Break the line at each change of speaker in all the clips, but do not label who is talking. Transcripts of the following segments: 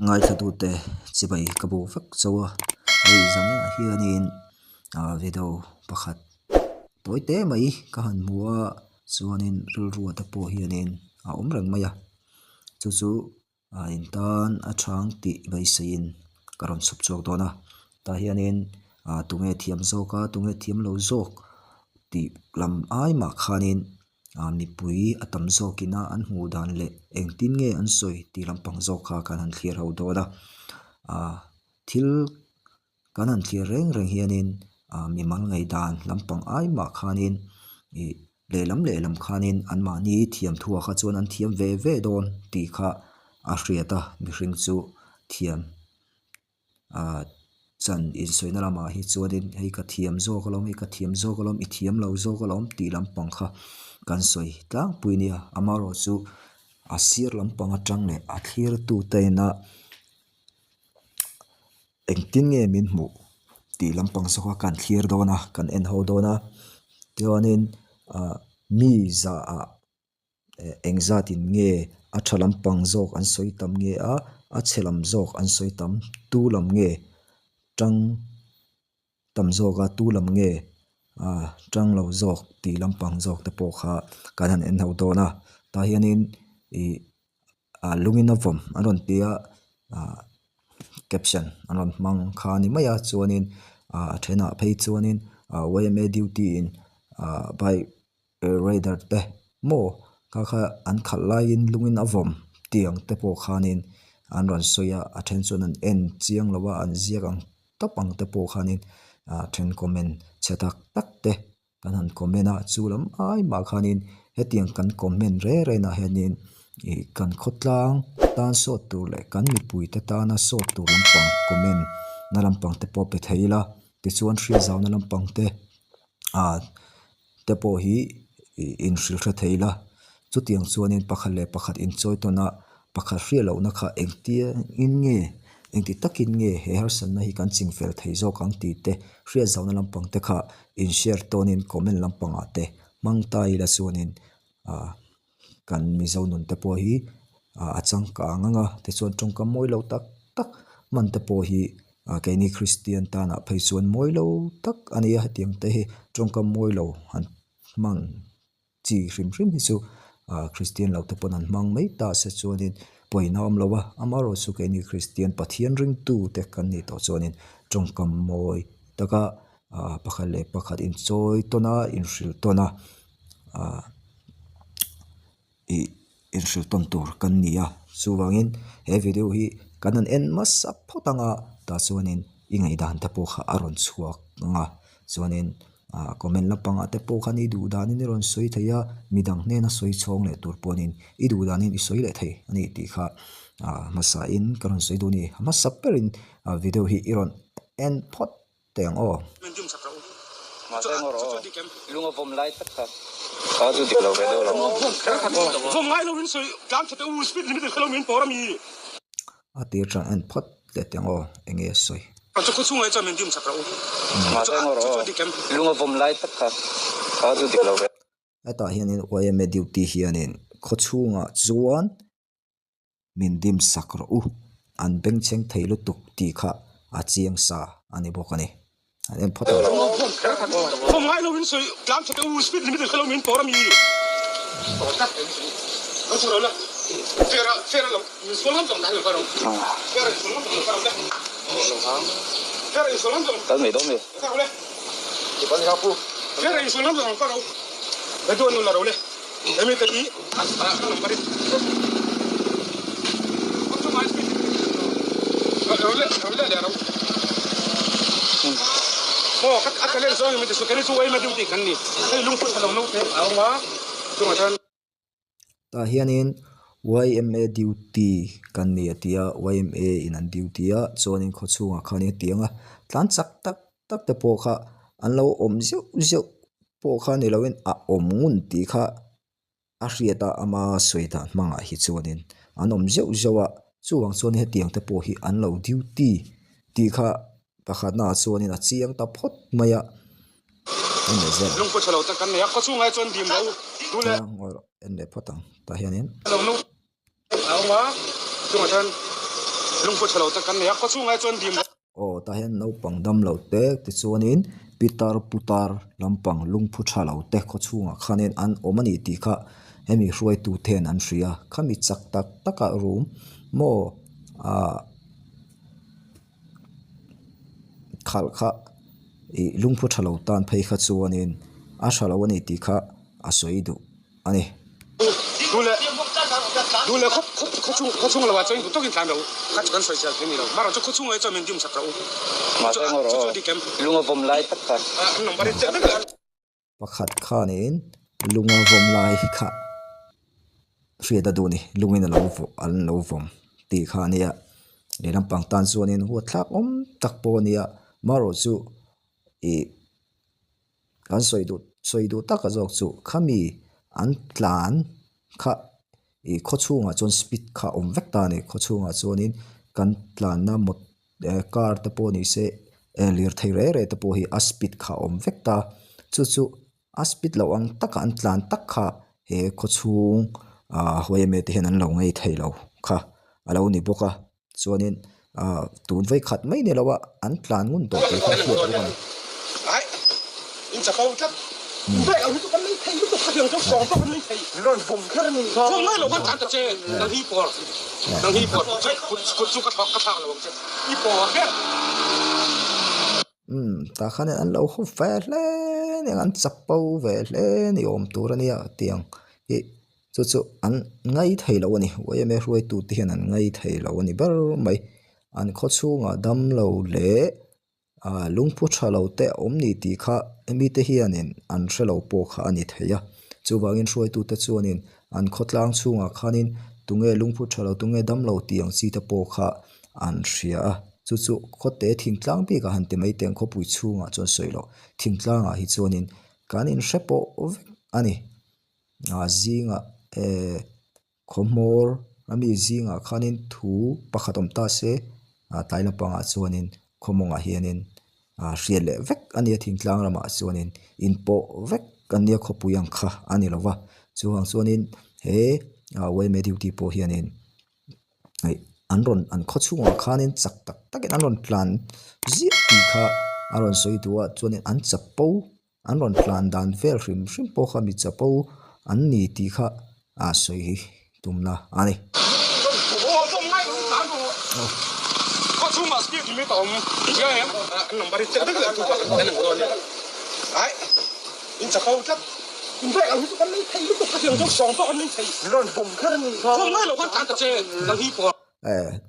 Ngaithlatute chibai ka bu vek chauh a, hei zanah hianin ah video pakhat tawi te mai ka han hmu a chuanin rilru te pawh hianin a awm reng mai a chu chu ah in tan a chhang tih beiseiin ka rawn chhawp chhuak dawn a tah hianin ah tunge thiam zawk a tunge thiam lo zawk tih lam ai mah khanin ah mipui a tam zawk ina an hmuh dan leh engtin nge an sawi tih lampang zawk kha kan han thlir ho dawn a ah thil kan han thlir reng reng hianin ah mimal ngaihdan lampang ai mah khanin ih lehlam lehlam khanin anmahni thiam thuah kha chuan an thiam ve ve dawn tih kha a hriat a mihring chu thiam. ah chan insawina lamah hi chuanin hei ka thiam zawk alawm hei ka thiam zawk alawm i thiam lo zawk alawm tih lampang kha kan sawi tlangpui nia amaherawh chu a sir lampang atang leh a thlirtute ina engtin nge min hmuh tih lampang zawk a kan thlir dawn a kan en ho dawn a tichuanin ah mi zah ah. Eh engzatin nge a tha lampang zawk an sawi tam nge a, a chhe lam zawk an sawi tam, tu lam nge tang tam zawk a, tu lam nge ah tang lo zawk tih lampang zawk te pawh kha kan han en ho dawn a, tah hianin ih ah lungin a vawm an rawn ti a ah caption an rawn hmang kha a ni mai a chuanin ah a thenah phei chuanin ah yma duty in ah bike. Rider te maw kha kha an khalh laiin lungin a vawm tiang te pawh khanin an rawn sawi a a then chuan an en chiang lo a an ziak ang tawp ang te pawh khanin ah then comment chhe tak tak te kan han comment a chu lam ai mah khanin hetiang kan comment reng reng ah hianin ih kan khawtlang tan sawt tur leh kan mipui te tana sawt tur lampang comment na lampang te pawh pe thei ila tichuan hriatzauna lampang te ah. te pawh hi ih inhrilh hre thei ila chutiang chuanin pakhat leh pakhat inchawi tawn a pakhat hriat lohna kha engtiangin nge engti takin nge he harsatna hi kan ching fel thei zawk ang tih te hriat zauhna lampang te kha in share tawnin comment lampangah te hmang ta ila chuanin ah kan mizo nun te pawh hi ah a changkang ang a tichuan tawngkam mawi lo tak tak hman te pawh hi ah keini kristian tanah phei chuan mawi lo tak a ni a hetiang te hi tawngkam mawi lo han hman chi hrim hrim hi chu ah kristian lo te pawn an hmang mai ta se chuanin pawina a awm lo a amaherawhchu keini kristian pathian ringtu te kan nih tawh chuanin tawngkam mawi taka ah pakhat leh pakhat inchawi tawn a inhrilh tawn a ah ih inhrilh tawn tur kan ni a chuvangin he video hi kan han en hmasa phawt ang a tah chuanin i ngaihdan te pawh kha a rawn chhuak ang a chuanin ah comment lampangah te pawh khan i duh danin i rawn sawi thei a midang hnena sawi chhawng leh tur pawhin i duh danin i sawi leh thei a ni tih kha ah hmasa in ka rawn sawi duh a ni hmasa berin ah video hi i rawn en phawt. Teh ang aw.
Mahse ngaw rawh aw. Lung a vawm lai tak kha. Kha chu dik lo ve deuh lo.
Vawm ngai lo in sawi tlang tha teh u speed limit in kha lo min pawr a mi.
A tir tan en phawt leh teh ang aw enge a sawi.
Chu khaw chhungah hi chuan min dim chak rawh u.
Mahse ngaw rawh aw. Lung a vawm lai tak kha. Kha chu dik lo ve.
Hetah hianin yma duty hianin khaw chhungah chuan. min dim sak rawh u an bengchheng thei lutuk tih kha a chiang sa a ni bawk a ni an en phawt ang.
Kal mai dawn mi.
Tah hianin yma duty kan ni a tia yma in an duty a chuanin khaw chhungah khan hetiang a tlan chak tak tak te pawh kha an lo awm zeuh zeuh pawh kha ni loin a awm ngun tih kha a hriat a ama sawi dan hmangah hi chuanin an awm zeuh zeuh a chuvang chuan hetiang te pawh hi an lo duty tih kha pakhatnaah chuanin a chiang ta phawt mai a en leh zel ang en leh phawt ang tah hianin.
Lungphu tha lo te kan nei a, khawchhungah chuan dim.
Aw tah hian naupang dam lo te tichuanin pitar putar lampang lungphu tha lo te khawchhungah khanin an awm a ni tih kha hemi hruaitu te hian an hria khami chak tak takah room maw ah khalh kha ih lungphu tha lo tan phei kha chuanin a tha lo a ni tih kha a sawi duh. a ni.
Duh leh duh leh khaw khaw chhung khaw chhung lovah chuan duh tawkin tlan rawh u. Kha chu kan sawi chhiar thei ni lo. Marawh chu khaw chhungah hi chuan min dim sak rawh u.
Mahse ngaw rawh aw. Lung a vawm lai tak kha.
An number hi chiah vek a.
Pakhat khanin lung a vawm lai kha hriat a duh ni. Lungin a lo vawm an lo vawm tih kha a nia. Lehlam pang tan chuanin huatthlak awm tak pawh a nia. Marawh chu ih. Kan sawi duh sawi duh taka zawk chu khami an tlan kha ih khaw chhungah chuan speed kha a awm vek ta a ni khaw chhungah chuanin kan tlanna mawt eh car te pawh ni se eh lirthei reng reng te pawh hi a speed kha a awm vek ta chu chu a speed loh ang taka an tlan tak kha he khaw chhung ah yma te hian an lo ngei thei lo kha a lo ni bawk a. Chuanin ah tun vei khat mai ni lo a, an tlan ngun tawh tih kha a hriat bawk a ni. Umm tah khanin an lo haw ve hle aniang an chapo ve hle ni awm tur a nia tiang hi. Chu chu an ngai thei lo a ni yma hruaitu te hian an ngai thei lo a ni ber mai an khaw chhungah damlo leh ah lungphu tha lo te a awm ni tih kha hemi te hianin an hre lo pawh kha a ni thei a chuvangin hruaitu te chuanin an khawtlang chhungah khanin tunge lungphu tha lo tunge damlo tih ang chi te pawh kha an hria a chu chu khawte thingtlang bikah han ti mai teh ang khawpui chhungah chuan sawi loh thingtlangah hi chuanin kan inhre pawh vek a ni. Ah zingah eh khaw hmawr a mi zingah khanin thu pakhat awm ta se ah tlai lampangah chuanin khaw mawngah hianin ah hriat leh vek a nia thingtlang ramah chuanin inpawh vek a nia khawpui ang kha a ni lo va chuvang chuanin he ah yma duty pawh hianin hei an rawn an khaw chhungah khanin chak tak takin an rawn tlan ziah tih kha a rawn sawi duh a chuanin an chapo. An rawn tlan dan vel hrim hrim pawh kha mi chapo an ni tih kha a sawi tumna a ni.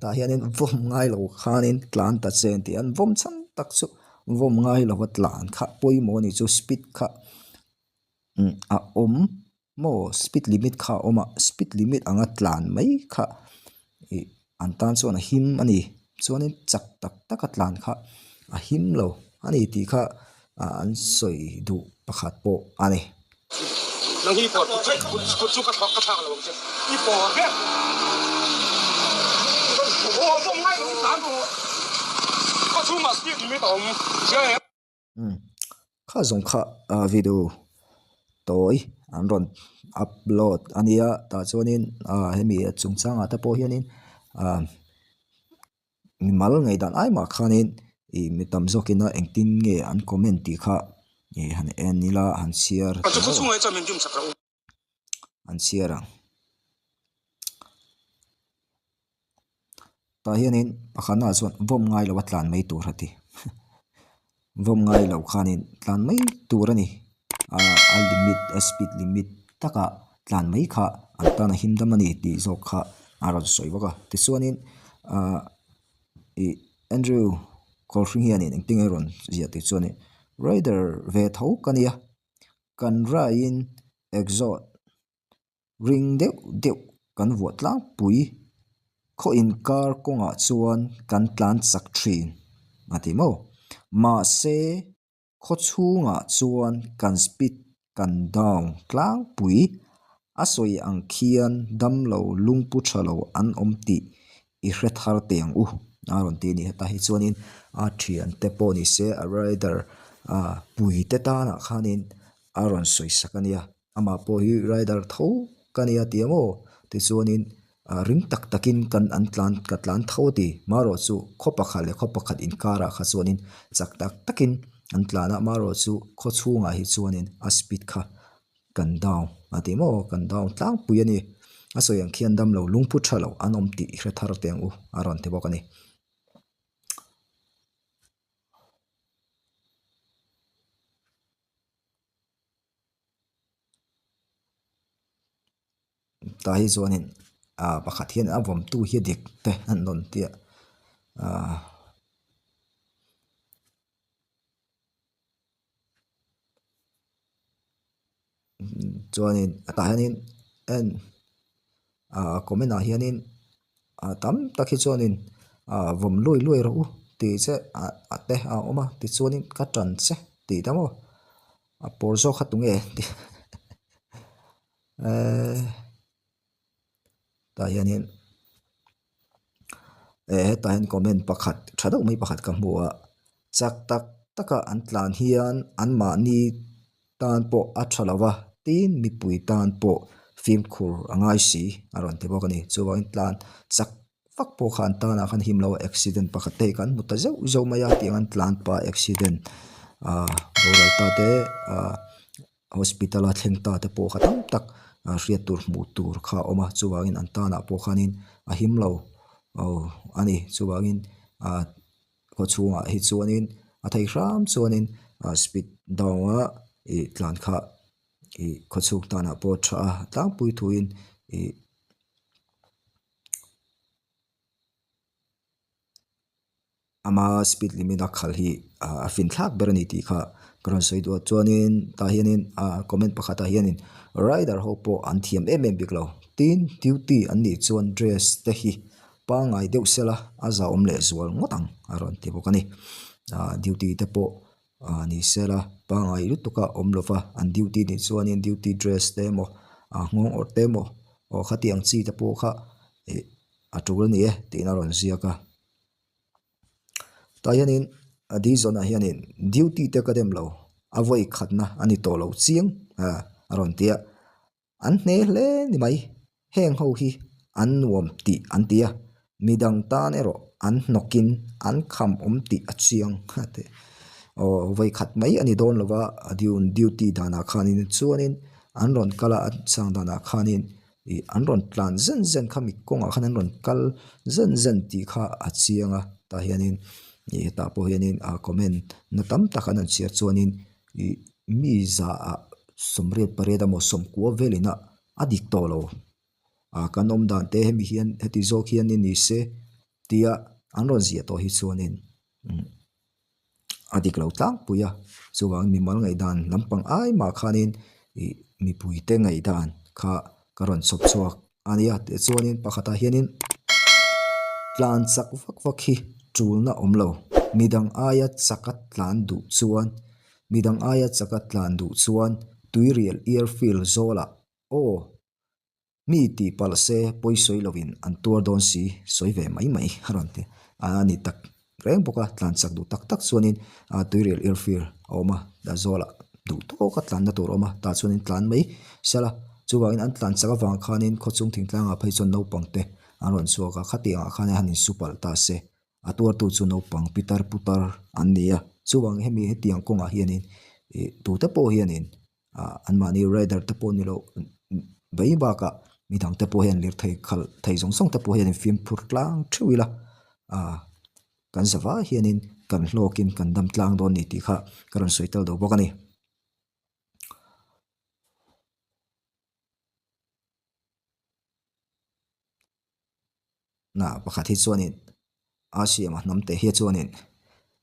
Tah hianin vawm ngai lo khanin tlan ta che an ti a, an vawm chhan tak chu vawm ngai lova tlan kha pawimawh a nih chu speed kha a awm maw speed limit kha a awm a speed limit anga tlan mai kha ih an tan chuan a him a ni chuanin chak tak tak a tlan kha a him lo a ni tih kha an sawi duh pakhat pawh a ni.
Nang hi pawh kut kut chu ka thlak ka thlak lo ang che. I pawh vek. Aw bawm ngai lo tlan rawh. Khaw chhungah speed limit a awm. Hria em?
Umm kha zawng kha video tawi an rawn upload a nia tah chuanin ah hemi chungchangah te pawh hianin ah Mimal ngaihdan ai mah khanin ih mi tam zawkin a engtin nge an comment tih kha ih han en ila han chhiar an chhiar ang. Tah hianin pakhatnaah chuan vawm ngai lo a tlan mai tur a ti vawm ngai lo khanin tlan mai tur a ni a limit a speed limit takah tlan mai kha an tan a him dam a ni tih zawk kha a rawn sawi bawk a tichuanin ahh ih Andrew Kawlhring hianin engtin nge a rawn ziah tih chuanin rider ve tho ka nia kan raiin exhaust ring deuh deuh kan vuah tlangpui khaw inkar kawngah chuan kan tlan chak thin a ti maw mahse. Khaw chhungah chuan kan speed kan down tlangpui a sawi ang khian damlo lungpu tha lo an awm tih i hre thar teh ang u a rawn ti a ni. Hetah hi chuanin a thiante pawh ni se a rider pui te tanah khanin a rawn sawi sak a nia amah pawh hi rider tho ka nia ti ang aw tichuanin. Ring tak takin kan an tlan ka tlan tho a ti. Marawh chu khaw pakhat leh khaw pakhat inkarah kha chuanin chak tak takin an tlan a, marawh chu khaw chhungah hi chuanin a speed kha kan down a ti maw? Kan down tlangpui a ni. A sawi ang khian damlo lungphu tha lo an awm tih hre thar teh ang u a rawn ti bawk a ni. Tah hi chuanin ah pakhat hian a vawmtu hi a dik te an rawn tia ah chuanin tah hianin en ah comment ah hianin ah tam tak hi chuanin ah vawm luai luai rawh u tih che ah te a awm a tichuanin ka tan che tih te maw a pawr zawk kha tunge tih Eee tah hianin eh hetah hian comment pakhat tha deuh mai pakhat ka hmu a chak tak taka an tlan hian anmahni tan pawh a tha lo va tin mipui tan pawh fimkhur a ngai si a rawn ti bawk a ni chuvangin tlan chak vak pawh kha an tanah khan him lo a accident pakhat te hi kan hmu ta zeuh zeuh mai a tiang an tlan pah accident ah boral ta te ah. Hospital a thleng ta te pawh kha tam tak hriat tur hmuh tur kha a awm a chuvangin an tanah pawh khanin a him lo aw a ni chuvangin ah khaw chhungah hi chuanin a thei hram chuanin ah speed down a ih tlan kha ih khaw chhung tanah pawh a tha a tlangpui thuin ih. Ama speed limit a khal hi a fin thlak ber a ni tih kha ka rawn sawi duh a chuanin tah hianin ah comment pakhatah hianin rider ho pawh an thiam em em bik lo tin duty an nih chuan dress te hi pangngai deuh sela a zahawm leh zual ngawt ang a rawn ti bawk a ni ah duty te pawh ah ni sela pangngai lutuk a awm lova an duty nih chuanin duty dress te emaw ah nghawng awrh te emaw aw khatiang chi te pawh kha ih a tul a ni e tiin a rawn ziak a. Tah hianin a di zawnah hianin duty te ka dem lo a vawi khatna a ni tawh lo chiang ah a rawn ti a an hne hle ni mai heng ho hi an nuam tih an ti a midang tan erawh an hnawkin an kham awm tih a chiang a ti aw vawi khat mai a ni dawn lo va a duty danah khanin chuanin an rawn kal a an chang danah khanin. Ih an rawn tlan zen zen kha mi kawngah khan an rawn kal zen zen tih kha a chiang a tah hianin ih hetah pawh hianin ah comment na tam tak an han chhiar chuanin ih mi zah 88 emaw sawmkua velin a a dik tawh lo ah kan awm dan te hemi hian heti zawk hianin ni se tia an rawn ziah tawh hi chuanin umm. A dik lo tlangpui a, chuvangin mimal ngaihdan lampang ai mah khanin ih mipuite ngaihdan kha ka rawn chhawp chhuak a nia. Tichuanin pakhatah hianin tlan chak vak vak hi tulna awm lo, midang aia chaka tlan duh chuan midang aia chaka tlan duh chuan tuirial airfield zawlah aw. Mi tih palh se pawi sawi lovin an tuar dawn si, sawi ve mai mai a rawn ti. A ni tak reng bawk a, tlan chak duh tak tak chuanin tuirial irfir a awm a, Zawlah duh tawka tlanna tur a awm a, tah chuanin tlan mai sela. Chuvangin an tlan chak avang khanin khawchhung thingtlangah phei chuan naupang te an rawn chhuak a, khatiangah khan han insu palh ta se, a tuartu chu naupang pitar putar an ni a. Chuvang hemi hetiang kawngah hianin ih tute pawh hianin ah anmahni rider te pawh ni loh mai bakah midang te pawh hian lirthei khalh thei zawng zawng te pawh hian fimkhur tlang theuh ila ah kan za vai hianin kan hlawkin kan dam tlang dawn a ni tih kha ka rawn sawi tel duh bawk a ni. Na pakhat hi chuanin a siam a hnam teh hi chuanin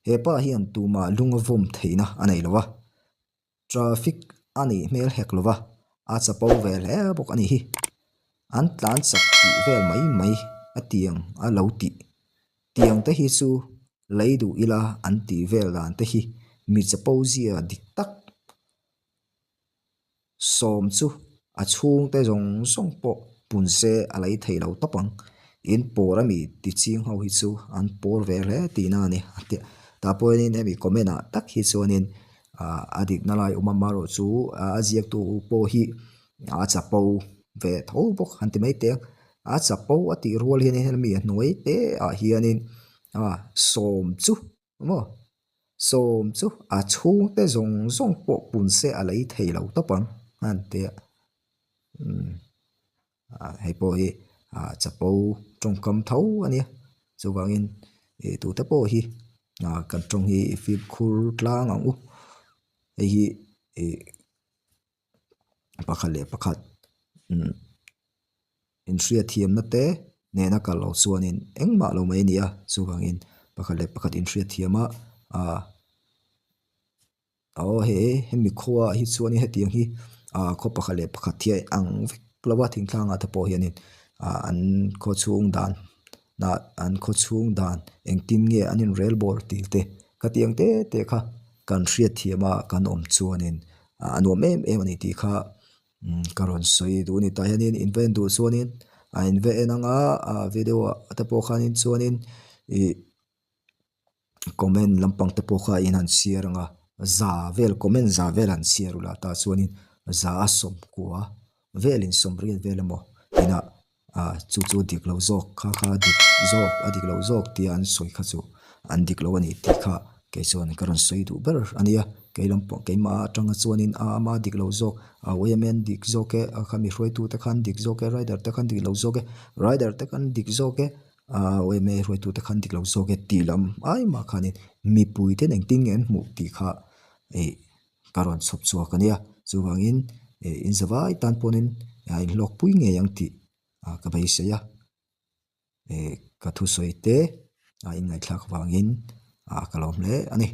hepa hian tumah lung a vawm theihna a nei lo a. Traffic a nih hmel hek lo va, a chapo ve hle bawk a nih hi. An tlan chak tih vel mai mai a tiang a lo tih. Tiang te hi chu lei duh ila an tih vel dan te hi mi chapo zia dik tak sawm chu a chhungte zawng zawng pawh pun se a lei thei lo tawp ang. In pawr a mi ti ching ho hi chu an pawr ve hle tihna a ni. Tah pawhin hemi comment ah tak hi chuanin ah a dikna lai awm a amaherawh chu a ziaktu pawh hi a chapo ve tho bawk han ti mai teh ang. A chapo a tih rual hian hemi a hnuai te ah hianin a sawm chu maw sawm chu a chhungte zawng zawng pawh pun se a lei thei lo tawp ang a han ti a umm hei pawh hi ah chapo tawngkam tho a nia chuvangin ih tute pawh hi ah kan tawng hi i fimkhur tlang ang u hei hi ih. Pakhat leh pakhat umm inhriatthiamna te nena kal loh chuanin engmah lo mai a ni a chuvangin pakhat leh pakhat inhriatthiam a ah aw he hemi khua ah hi chuanin hetiang hi ah khaw pakhat leh pakhat hi a inang vek lo a thingtlang ah te pawh hianin ah an khaw chhung dan ah an khaw chhung dan engtin nge an inrel bawr tih te khatiang te te kha kan hriatthiam a kan awm chuanin a nuam em em a ni tih kha ka rawn sawi duh a ni tah hianin in va en duh chuanin a in va en anga ah video ah te pawh khanin chuanin ih comment lampang te pawh kha in han chhiar ang a za vel comment za vel han chhiar ula tah chuanin za a sawmkua velin sawmriat vel emaw inah ah chu chu dik lo zawk kha kha dik zawk a dik lo zawk tia an sawi kha chu an dik lo a ni tih kha kei chuan ka rawn sawi duh ber a nia kei lam pawh keimah atanga chuanin a ama dik lo zawk a yma an dik zawk e a khami hruaitu te khan dik zawk e rider te khan dik lo zawk e rider te khan dik zawk e ah yma hruaitu te khan dik lo zawk e tih lam ai mah khanin mipui ten engtin nge an hmuh tih kha ih ka rawn chhawp chhuak a nia chuvangin ih in zavai tan pawhin a inhlawk pui ngei ang tih ah ka beisei a ih ka thusawi te a inngaihthlak vangin ah ka lawm hle a ni.